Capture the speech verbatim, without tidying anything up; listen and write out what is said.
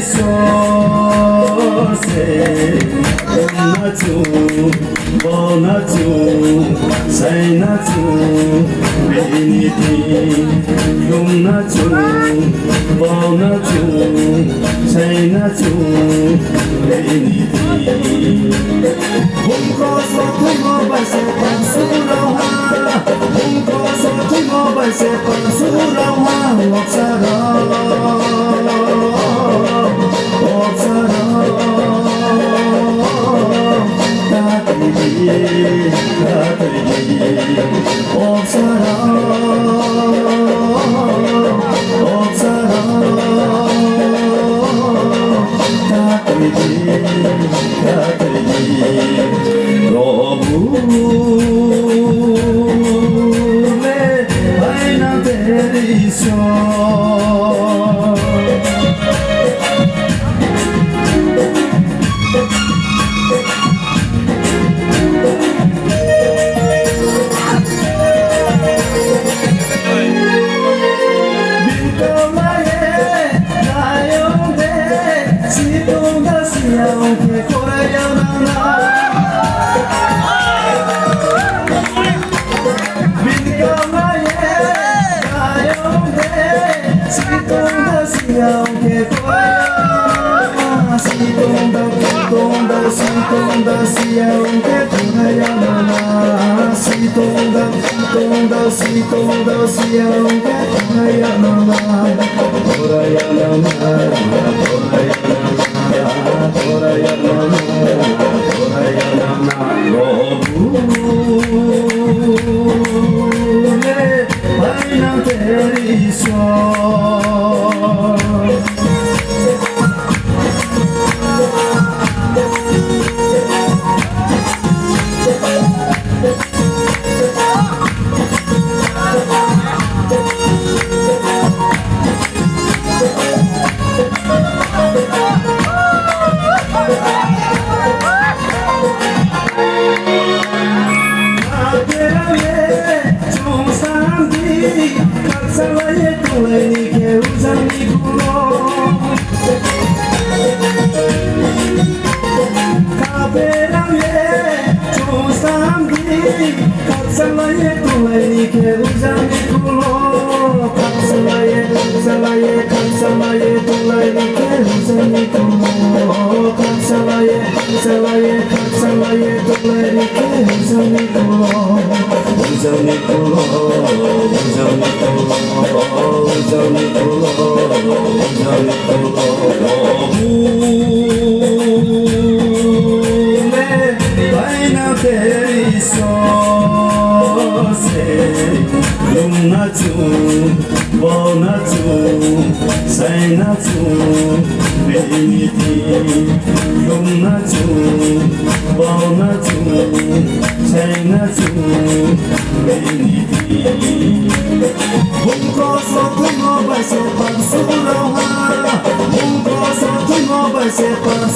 Isor se, lungna chung, bauna chung, saina chung, bini thing, lungna chung, bauna chung, saina chung, bini thing. Bung koso thoimo bai se pang su rao ha, bung koso thoimo bai se pang su rao ha, oksa rao, oksa rao, ta tui di, ta tui di, oksa rao, oksa rao, ta tui di, ta tui di, Probu le phainang ter Isor. Bini kau la ye, tayong de, situng da siya ong khe khorai ya nang na. Bini kau la ye, tayong de, situng da siya ong khe khorai ya nang na. Situng da, situng da, situng da siya ong khe khorai ya nang na. Situng da, situng da, situng da siya ong khe khorai ya nang na. Khorai ya nang na, khorai ya nang na, khorai ya nang na, khorai ya nang na, Probu le phainang ter Isor. Ape rao ye, chung sandi, khaksa lai ye tonglai ni khe uzang ni kulo. Kaperang ye, chung sandi, khaksa lai ye tonglai ni khe uzang ni kulo. Khaksa lai ye, khaksa lai ye, khaksa lai ye tonglai ni khe uzang ni kulo. Khaksa lai ye, khaksa lai ye, khaksa lai ye tonglai ni khe uzang ni kulo. Uzang ni kulo, uzang ni kulo, uzang ni kulo, uzang ni kulo, Probu le phainang ter Isor se, lungna chung, bauna chung, saina chung, bini thing, lungna chung, bauna chung, saina chung, bini thing. Bung koso thoimo bai se pang su rao ha, bung koso thoimo bai se pang